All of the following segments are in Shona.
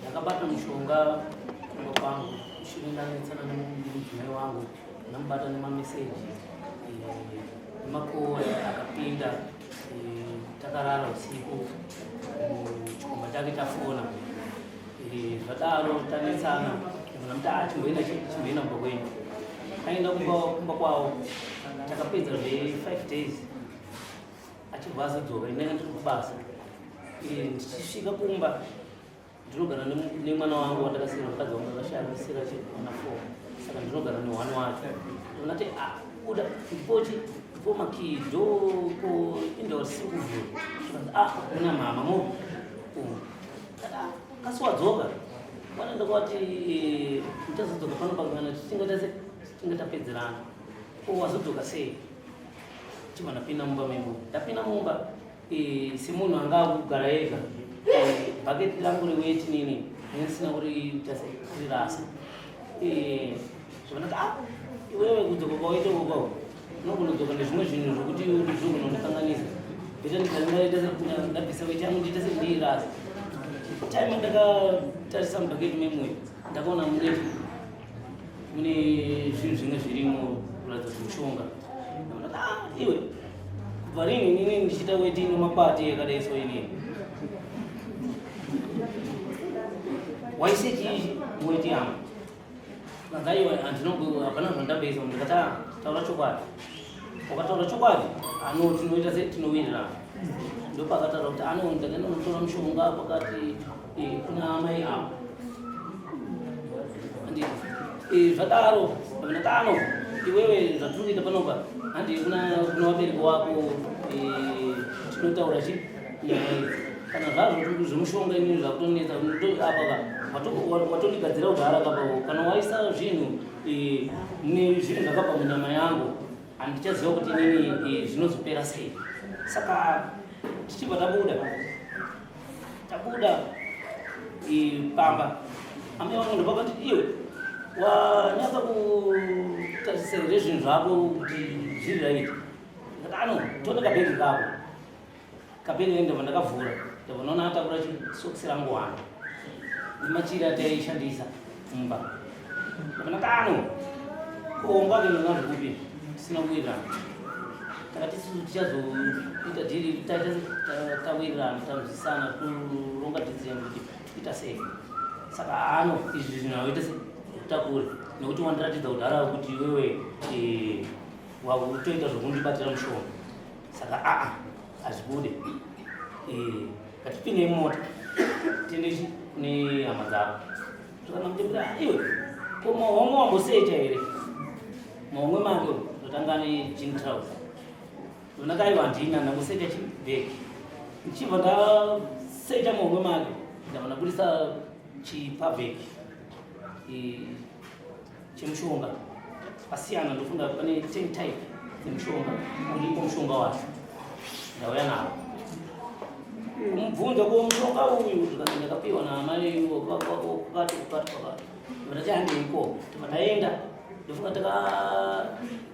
Ndakabata mushonga kumba kwangu mushure ndanetsana nemudzimai wangu, ndamubata nemameseji nemakowa akapinda. Takarara usiku, chikomba chake chafona. Zvadaro tanetsana, ndamuti ah, chimboenda chimboenda kumba kwenyu. Aenda kumba kwavo, takapedza zve 5 days achibva azodzoka. Ndanga ndiri kubasa, ndichisvika kumba ndinogara nemwana wangu wandakasiira mukadzi wangu akashaya ndisira chemwana 4, saka ndinogara neone wacho. Ndinati ah, buda ndipochi ndipo makii ndoko indawa risiri kuvhura. Ah, muna mama mo kasi wadzoka wana. Ndakati ndichazodzoka pano pakana tichinge tichinge tapedzerana. Ko wazodzoka sei? Chibva ndapinda mumba memo. Ndapinda mumba, semunhu anga akugara ega, bhaketi rangu reweti nini ndisina kurirasa. Zvakanaka. Ah, iwewe kudzoka kwawaita ukoko unogona kudzoka nezvimwe zvinhu zvokuti zvogona kundikanganisa. Ita ndikanga ndabvisa weti yangu ndiita sendiirasa. Time ndakatarisa mubhaketi memoyo, ndakaona mune zvinhu zvinge zvirimo kuratidza kuti mushonga. Ah, iwe, kubva rini inini ndichiita weti ino makwati yakadai so? Inini waise chii weti yangu? Ngaiwa, handino, hapana zvandamboisa. Ndikati ah, taura chokwadi. Ukataura chokwadi ano tinoita se tinowirirana. Ndopakataura kuti ano ndakaenda unotora mushonga pakati kuna amai avo. Handi zvadaro ndati ano iwewe zvatiri kuita panopa, handi kuna vabereki wako, tinotaura chi nyaya idzi. Kana zvazvo zvemushonga inini zvakutonetsa apa ka, watondigadzira kudhara kapa. Kana waisa zvinhu mune zvinhu zvakabva munyama yangu, handichaziva kuti inini zvinozopera sei. Saka tichibva tabuda pamba, amai vangu ndopakati, iwe wanyatsa kutarisa here zvinhu zvako kuti zviri right? Ndikati ano tone kabhegi kako. Kabhegi ndobva ndakavhura, ndobva ndaona atakura chisokisi rangu wani nemachira ataishandisa mumba. Ndobva ndati ano kuonga ke ndonazvikupi tisina kuwirirana. Takati isusu tichazoita dhiri taita tawirirana, tanzwisana, toronga decision kuti toita sei. Saka ano izvi zvinhu aoita se kutakure nekuti wandiratidza kudhara kuti iwewe wakutoita zvokundibatira mushonga. Saka aa hazvibude. Ngatipinde mota tiende kune hama dzako. Zvakana kuti iwe, ko mahomwe wambosecha here mahomwe make? Ndotanga nejean trouser, ndonakaiwa handina, ndangosecha chibhegi. Ndichibva ndasecha mahomwe make, ndabva ndabudisa chipabhegi chemushonga pasiyana. Ndofunga pane 10 type dzemushonga uripo. Mushonga wacho ndauya nawo kumubvunza ko mushonga uyu, zvikanzi ndakapiwa naamai kwakati kwakati kwakati. Ndati handeiko. Tobva taenda. Ndofunga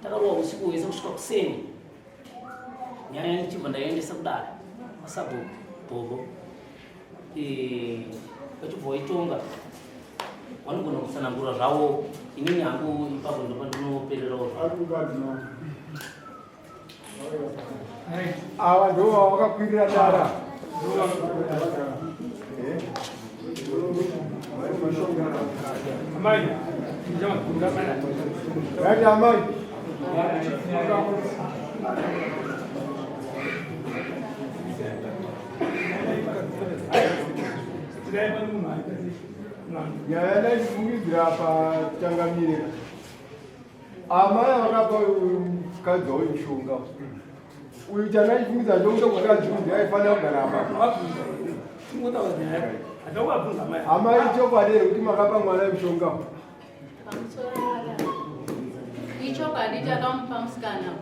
takarowa usiku hwese kusvika kuseni. Nyaya ndichibva ndaendesa kudare masabhuku bhobo, vachibva waitonga. Vanogona kutsanangura zvavo, inini hangu ipapo ndopa ndinopererawo zvavo. Ava ndo vakakwirira dara. Amai. Right, amai. Nyaya ndaifungidzira pachangamire, amai vakapa mukadzi wavo mushonga uyu. Chandaifungidzira chokuti mukadzi uyu aifanira kugara apa. Amai, chokwadi here kuti makapa mwana mushonga? Ichokwadi, takamupa musikana.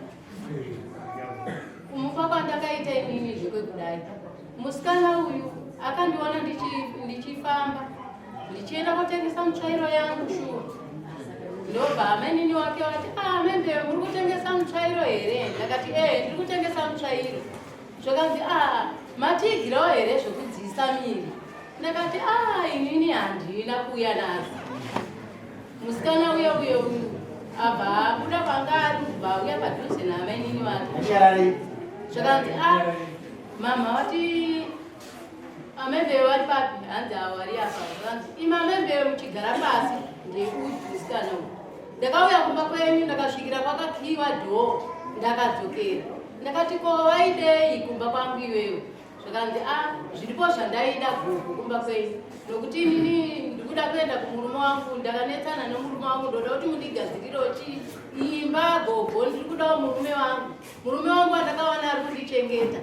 Kumupa kwandakaita inini zvekwekudai, musikana uyu akandiona ndichifamba ndichienda kotengesa mutsvairo yangu. Shuwa. Ndobva amainini wake vati, ah, membe muri kutengesa mutsvairo here? Ndakati, ee, ndiri kutengesa mutsvairo. Zvakanzi, ah, matiigirawo here zvekudziisa miri? Ndakati, ah, inini handina kuuya nazvo. Musikana uye uye uyu abva abuda kwanga ari kubva auya padhuze naamainini vake. Zvakanzi, ah, mama vati amembeyo vari papi? Hanzi avo vari apa. Zvakanzi, imi amembeyo muchigara pasi ndeuyu musikana uyu. Ndakauya kumba kwenyu ndakasvikira kwakakiiwa dhoo ndakadzokera. Ndakati ko waidei kumba kwangu iwewe? Zvakanzi a ah, zviripo zvandaida gogo kumba kwenyu nokuti inini ndikuda kuenda kumurume wangu ndakanetsana nomurume wangu ndoda kuti mundigadzirirewo chiimba gogo ndiri kudawo murume wangu murume wangu andakawana ari kundichengeta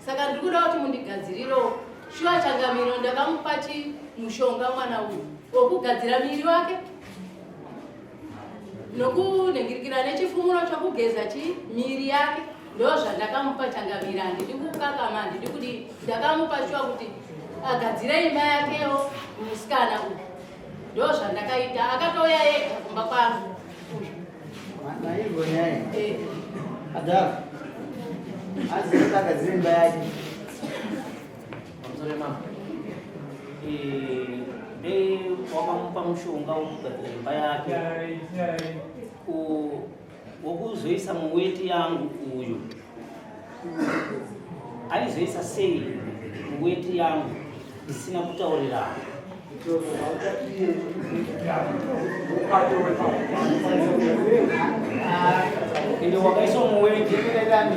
saka ndiri kuda kuti mundigadzirirewo shuwa changamiro ndakamupa chi mushonga mwana uyu wokugadzira miri wake nokunhingirikira nechifumuro chokugeza chi miri yake ndozvandakamupa changamire handidi kukakama handidi kudii ndakamupa shuwa kuti agadzire imba yakewo musikana uyu ndozvandakaita akatouya ega kumba kwangu Naizvo nyaya. Eh. Adara. Hanzi agadzire imba yake. Pamusoro mama. Eh, dei wakamupa mushonga wokugadzira imba yake. Wokuzoisa muweti yangu uyu. Aizoisa sei muweti yangu ndisina kutaurirana? Ende wakaiswa muweti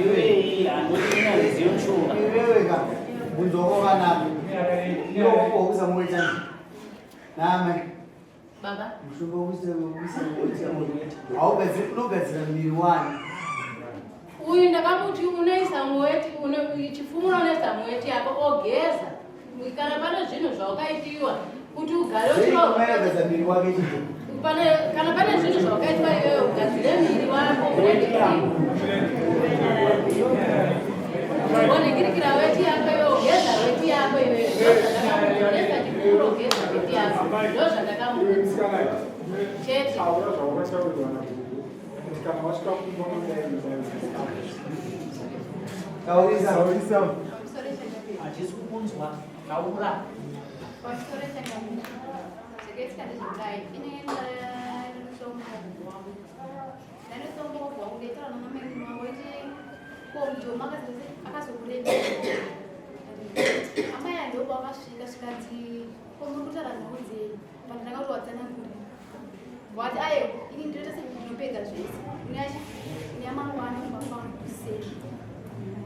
iweyi handoti mushonga. Iwewe ka bvunzo wako wakanaka. Iwe wakuisa muweti ani? Naamai. Baba. Mushonga wekuisa wekuisa muweti. Haugadziri unogadzira muviri wani. Uyu ndakamuti unoisa muweti chifumuro unoisa muweti yako ogeza. Kana pane zvinhu zvaukaitiwa kuti ugare uchiroogeza miri wake chii? Pane kana pane zvinhu zvaukaitwa iwewe ugadzire miri wako oningirikira weti yako iwe ogeza weti yako iwewe ndozvandakamuonesa chifumuro ogeza weti yako ndozvandakamuudza chete. Taurisa. Taurisa. Hatisi kukunzwa. Taura. Pamusoro changamire. Zvakaitika ndezvekudai. Ini ndanotombo wangu. Ndanotombo wangu ndaitaura namai wangu iti ko mjoma akazokureva. Amai ando vakasvika zvikanzi ko muri kutaura nhau dzei? But ndakatovatsanangurira. Wati ayo ini ndinoita sendinopedza zvese. Nyamangwana kumba kwangu kuseni.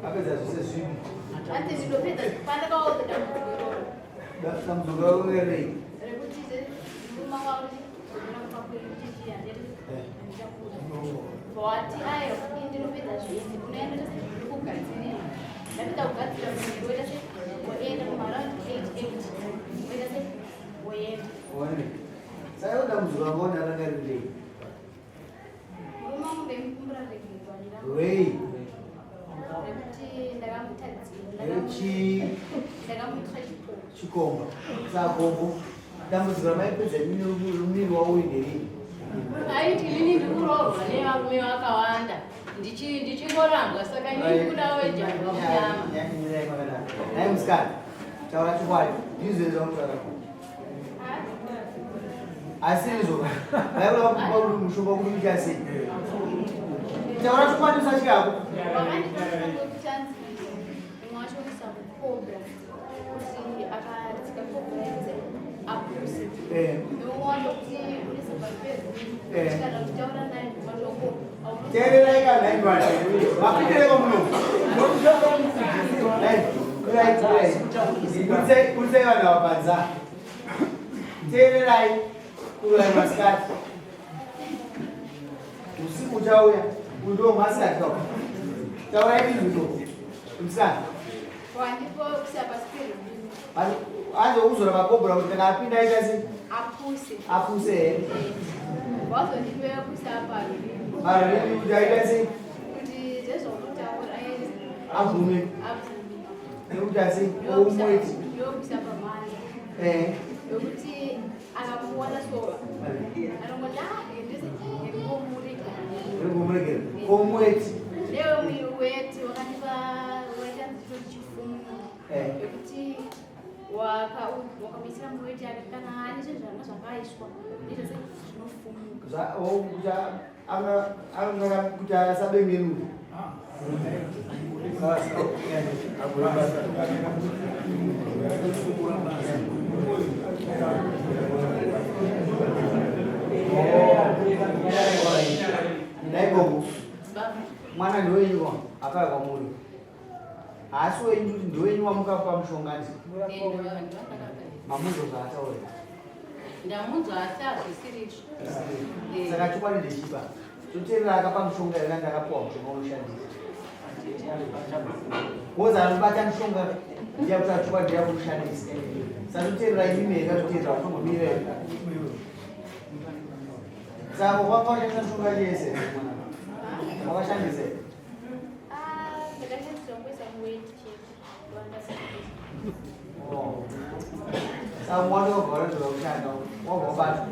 Apedza zvese zvipi? Hanzi ndinopedza pandakaodha dambudziko iroro. Dambudziko rako ngerei? Rekuti murume wangu zomera kumba kwedu chichi handiti handichakuda. Wati ayo ini ndinopedza zvese. Unoenda tose ndikugadzirira. Ndapedza kugadzira munhu woita se woenda kumaround 8 8 woita se woenda. One. Saka dambudziko rako ranga riri rei? Murume wangu ndaimukumbira regerero. Rei? Rekuti ndakamutadzira. Rechi? Ndakamuitira chikomba. Chikomba. Saka gogo dambudziko ramaipedza miri wavo nderei? Aiti inini ndikuroorwa nevarume vakawanda ndichingorambwa saka inini kuda wejamba munyama. Nhai musikana, taura chokwadi, ndizvo zvaunotaura. Asi izvo vaikuda kupa kuti mushonga kuti uita sei? Taura chokwadi usatyako. Teererai kana nhai mwana. Mapindireko muno. Kurisai vanhu ava panza. Teererai kurai masikati. Usiku uchauya uyu ndiwo masikati kau. Taurai izvi musikana. Anze kuzora makobra kuti kana apinda aita sei? Apuse. Apuse here? Wazondipeya kusa parurimi. Parurimi kuti aita sei? Kuti zvezvaunotaura abvume. Abvume. Nekuti asi oumweti. Yokuisa pamhanza. Eh. Yokuti akamuwana so. Anongoti ah ndese. Ndingomuregera. Ko mweti? Ndewe weti wakandipa waita ndicho chifumu yekuti wakamuisira muweti yake kana ane zvinhu zvanga zvakaiswa ndizvo zvinofumuka. Kuti anga kuti asabengenuka. Ndaigogo, mwana ndewenyu wa akauya kwamuri, haasi wenyu kuti ndewenyu wamukapa mushonga ndi mamunzwa zvaataura? Ndamunzwa, asi hazvisirizvo. Saka chokwadi ndechipa toteerera akapa mushonga here, kana ndakapiwa mushonga unoshandisa woza anobata mushonga ndiya kuti chokwadi ndiya kuushandisa. Saka toteerera imimi here, katoteerera kutombomira here? Saka wanga washandisa mushonga yese mwana wakashandisa here? Ndakashandisa kuisa muweti chete. Oh. Saka mwana wabva waredzera kushanda, wabva wabatwa.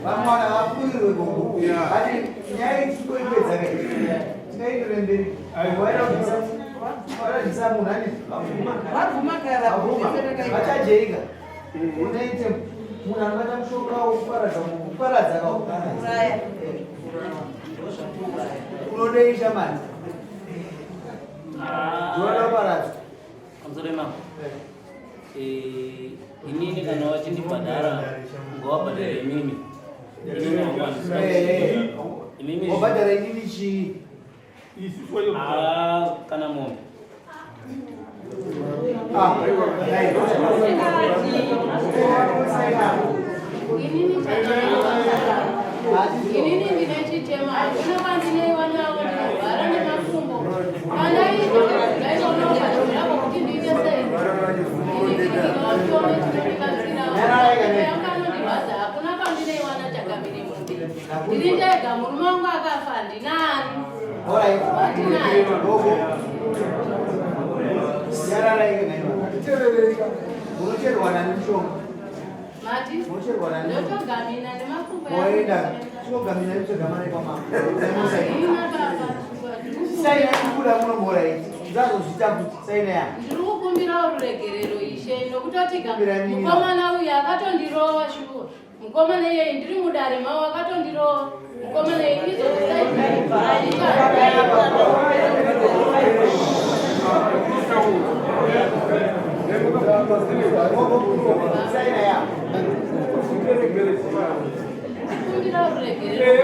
Vamwe vana vafurirwe gogo ati nyaya ichikoipedza kai tinoendere mberi. Waida munhu ani? Vabvuma kara. Vabvuma vachajeika unoite munhu anobata mushonga wokuparadza, kuparadza Uraya. Unodei shamani ndinoda kuparadza. Pamusoro imapo, inini kana wachindibhadhara ngawabhadhara imimi, inini wangwanisa imimi. Wabhadhara inini chii? Ah, kana mombe. Ah, dai. Inini inini ndine chitema, hakuna kwandinoiwanawo, ndinorwara nemakumbo. Kana iiaionaukazvirako kuti ndiite sei, ndinotione chinondibatsira yanganondirwadza. Hakuna kwandinoiwana chakamire mombe, ndiri ndega, murume wangu akafa, handinani. Alright. Handinayo. Gogo. Nyarara ike naiwa. Unocherwa nani mushonga? Mati? Unocherwa nani? Ndotogamina nemakumbo. Waenda. Chinogamina ichogamana kwamama. Ina baba. Saina ikubuda munomora iti. Ndazozviita kuti saina ya. Ndiri kukumbirawo ruregerero, ishe, nokutotiga Kumbira nini? mukomana uyu akatondirova shuwa. Mukomana iyeye ndiri mudare mavo akatondirova mukomana iyeye izvo. Gogo. Saina ya. Kumbirawo ruregerero.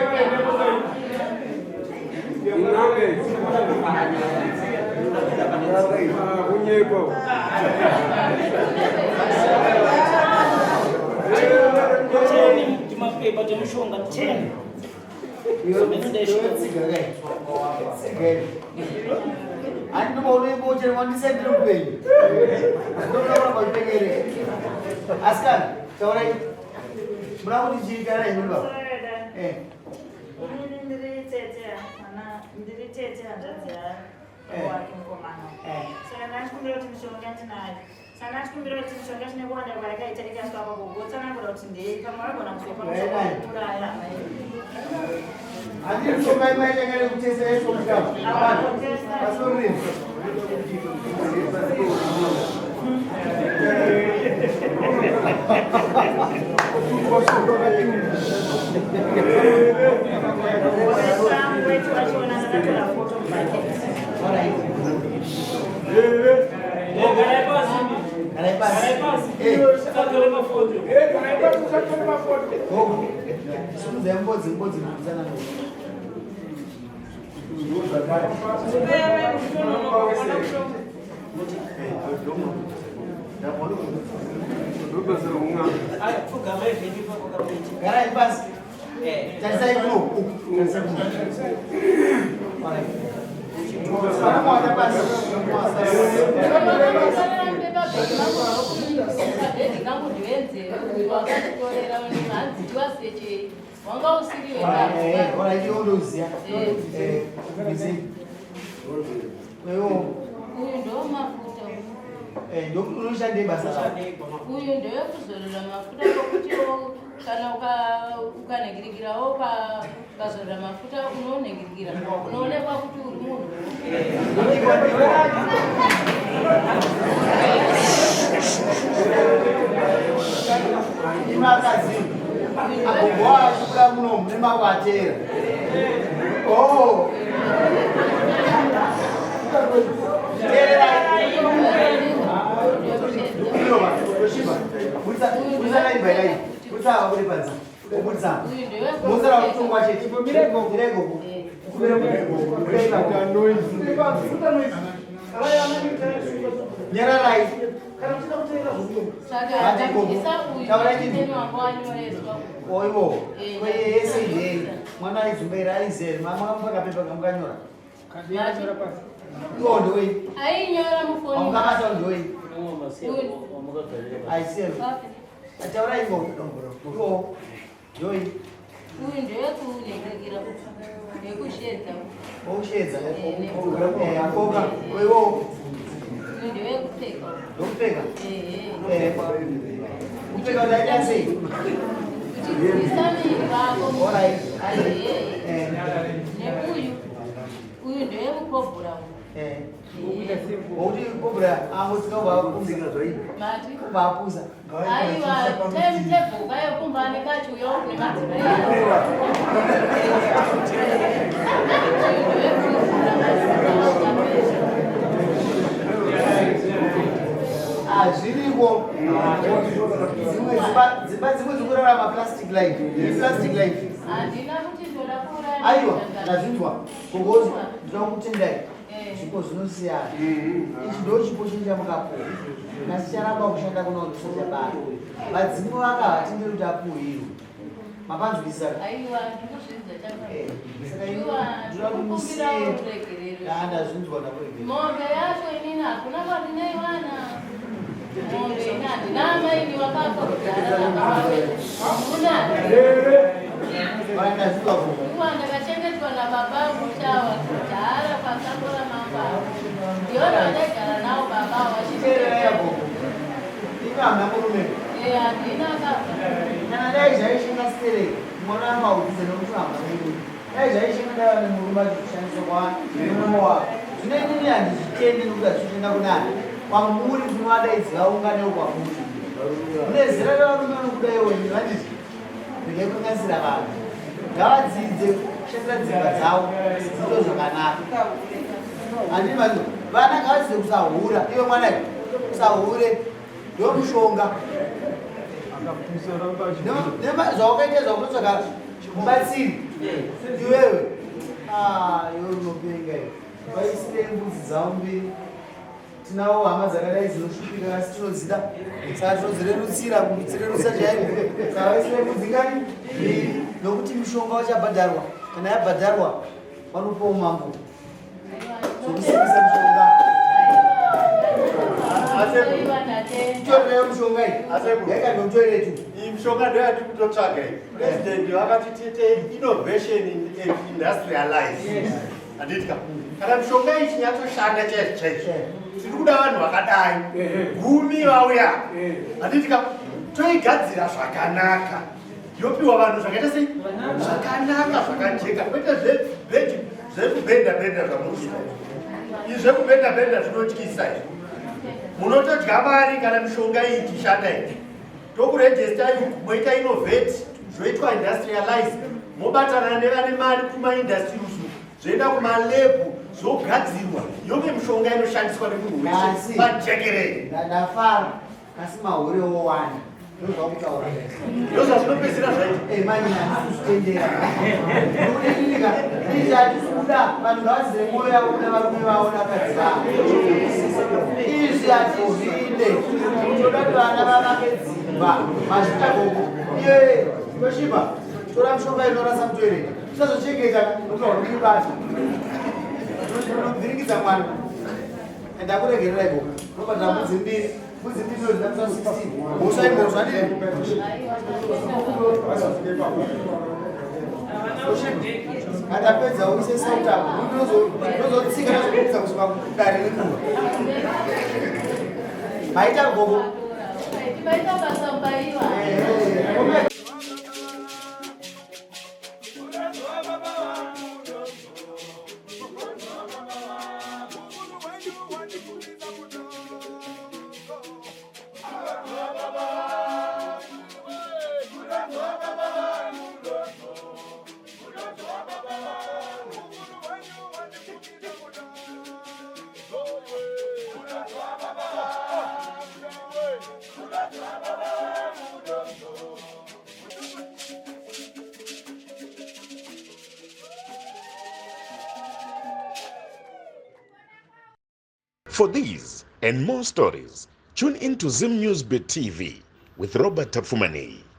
Kunyepa. 10 timapepa temushonga 10. Iwe tsiga kai. Tsiga. Ani ndoba unoimbocherwa ndisendere upenyu. Ndoda kuramba uchitengereka. Asikana, taurai. Muna kuti chii kana imi baba? Eh. Inini ndiri tete, mana ndiri tete hanzvadzi wake mukomana. Saka ndachikumbira kuti mishonga ndinayo, saka ndachikumbira kuti mishonga tine kuwanda kwayakaita ikaswa pagogo, tsanangura kuti ndei pamwe vagona kuzopa mushonga wekuuraya hama yedu. Handiri mishonga imaitanga nekutesa yaiswa muchikafu. Pasori. Wetu wachiona ndakatora foto mubhaketi. Alright. Garai pasi. Garai pasi. Garai pasi. Usatore mafoto. Gogo. Simudzai mbodzi, mbodzi kutsanangura. Garai pasi. Tarisai kuno. Uku. Tarisai kuno. Alright. Pana mwana pasi. Kabhedhi kangu ndiwenzere kuti wakatitorera hanzi tiwasechei wanga usiri. Alright, iwe undoziya. Bizi. Wewe Uyu ndo mafuta. Ndo unoshandei basa rako? Uyu ndewekuzorera mafuta pokuti Kana ukanhingirikirawo ukazorera mafuta unonhingirikira unoonekwa kuti uri munhu. Imakadzi agogo achibuda muno mune makwatera. Oh. Nyararai. Oivo, yese iyeyi mwana aizumbaira aizere mama makapepa kamukanyora. Iwo ndowei? Ainyora mufoni. Wamukabata ndowei? Aisero. Ataura iwo. Iwo. Ndowei? Uyu ndewekunengekera nekushedza. Okushedza. Eh, akoka. Iwo. Uyu ndewekupfeka. Ndokupfeka. Eh. Eh. Kupfeka udaita sei? Kuchigwisa miri wako. All right. Eh. Eh. Nekuyu. Uyu ndewekukobhura uyu. Eh. Wokuti kobra angotsika kubva Mati. kubva apusa. Aiwa, timetable kayokumba nekachiuya nemadzimai. Ah, zviriko. Dzimwe dzimba dzimba dzimwe dzikurarama plastic life. Plastic life. Handina kuti ndoda kuuraya. Aiwa, ndazvinzwa. Gogozi, ndinoda kutendai. Eh. Zvipo zvinosiyana. Ichi ndo chipo chinhu chamukapuwa. Asi charamba kushanda kuna kuti chabata. Vadzimu vaka havatenderi kuti apuwe iro. Mapanzwisisa? Aiwa, ndikuzvinzwa chakadai. Eh, saka ino Shuwa, ndinoda kuti ndikukumbira musiye. uregerero. Ah, ndazvinzwa ndakuregerera. Mombe yacho inini hakuna kwandinoiwana. Mombe ini handina amaini wakafa kudhara baba vangu. Hamuna. Vana ndazvinzwa gogo. Shuwa ndakachengetwa nababa mushawa kudhara pasakura mambo avo. Ndiona vandaigara navo baba avo Teererai vachichengetwa. gogo. Imi hamuna murume. Eh, handina akafa. Kana dai zvaishinga stereki, mwana amaudze nokuti hamuna murume. Dai zvaishinga dai vane murume achikushandisa kwa murume wako. Zvino inini handizvitendi nokuti hazvitenda kunani. Kwamuri kunovadaidzi vaunganewo kwamuri. Mune zera revarume vanokuda iwo imi vanditi. Regai kukanganisira vanhu. Ngavadzidze kushandira dzimba dzavo dziite zvakanaka. Handiti vanhu vana ngavadzidze kusahura. Iwe mwana iwe usahure ndomushonga. Zvawakaita zvakunotsvaka mubatsiri iwewe. Ah, iwe unopenga iwe. Vaisire mbudzi dzavo mbiri. Tinawo hama dzakadai dzinoshupika asi tinodzida saka tinodzirerutsira kudzirerutsa chaiko. Saka vaisire mbudzi ngani? Mbiri. Nokuti mishonga wachabhadharwa. Kana yabhadharwa vanopiwa umambo. Zvokusimbisa mishonga. Aiwa, ndatenda. Torerai mishonga iyi. Yaika ndotoiretu. Iyi mishonga ndoyatiri kutotsvaga iyi. President vakati tiite innovation and industrialize. Handiti ka? Kana mishonga iyi ichinyatsoshanda chaizvo chaizvo, tiri kuda vanhu vakadai 10 vauya. Handiti ka? Toigadzira zvakanaka. Yopiwa vanhu zvakaita sei? Zvakanaka, zvakajeka. Kwete zvekubhenda bhenda zvamunoita. Izvi zvekubhenda bhenda zvinotyisa izvi. Munotodya mari kana mishonga iyi ichishanda iyi. Tokurejista moita innovate, zvoitwa industrialize, mobatana nevane mari kumaindustry usu, zvoenda kumalebhu, zvogadzirwa, yove mishonga inoshandiswa nemunhu weshe Asi. pajekerere. Ndafara kasi mahure owanda. Ndozvakutaura. Ndozvazvinopedzisira zvaita. Eh, mani handisi kuzvitendera. Nokuti ininika, izvi hatisi kuda vanhu ngavadzire mwoyo yavo kuna varume vavo nakadzi vavo. Izvi hatizvide. Toda kuti vana vavake dzimba. Mazvita gogo. Iye, Toshiba, tora mishonga inorasa mutoireti. Usazochengeta nokuti wakuibata. Unovhiringidza mwana. Ndakuregerera ikoko. Unobhadhara mbudzi mbiri. Mbudzi mbiri ndozvina 16. Mhosva imhosva ndini. Andapedza uise sauta ndinozotsika ndozobudisa kusvika kudare renguva. Maita gogo. Maita basa mubaiwa. Eh, eh. For these and more stories, tune in to Zim News Bit TV with Robert Tapfumaneyi.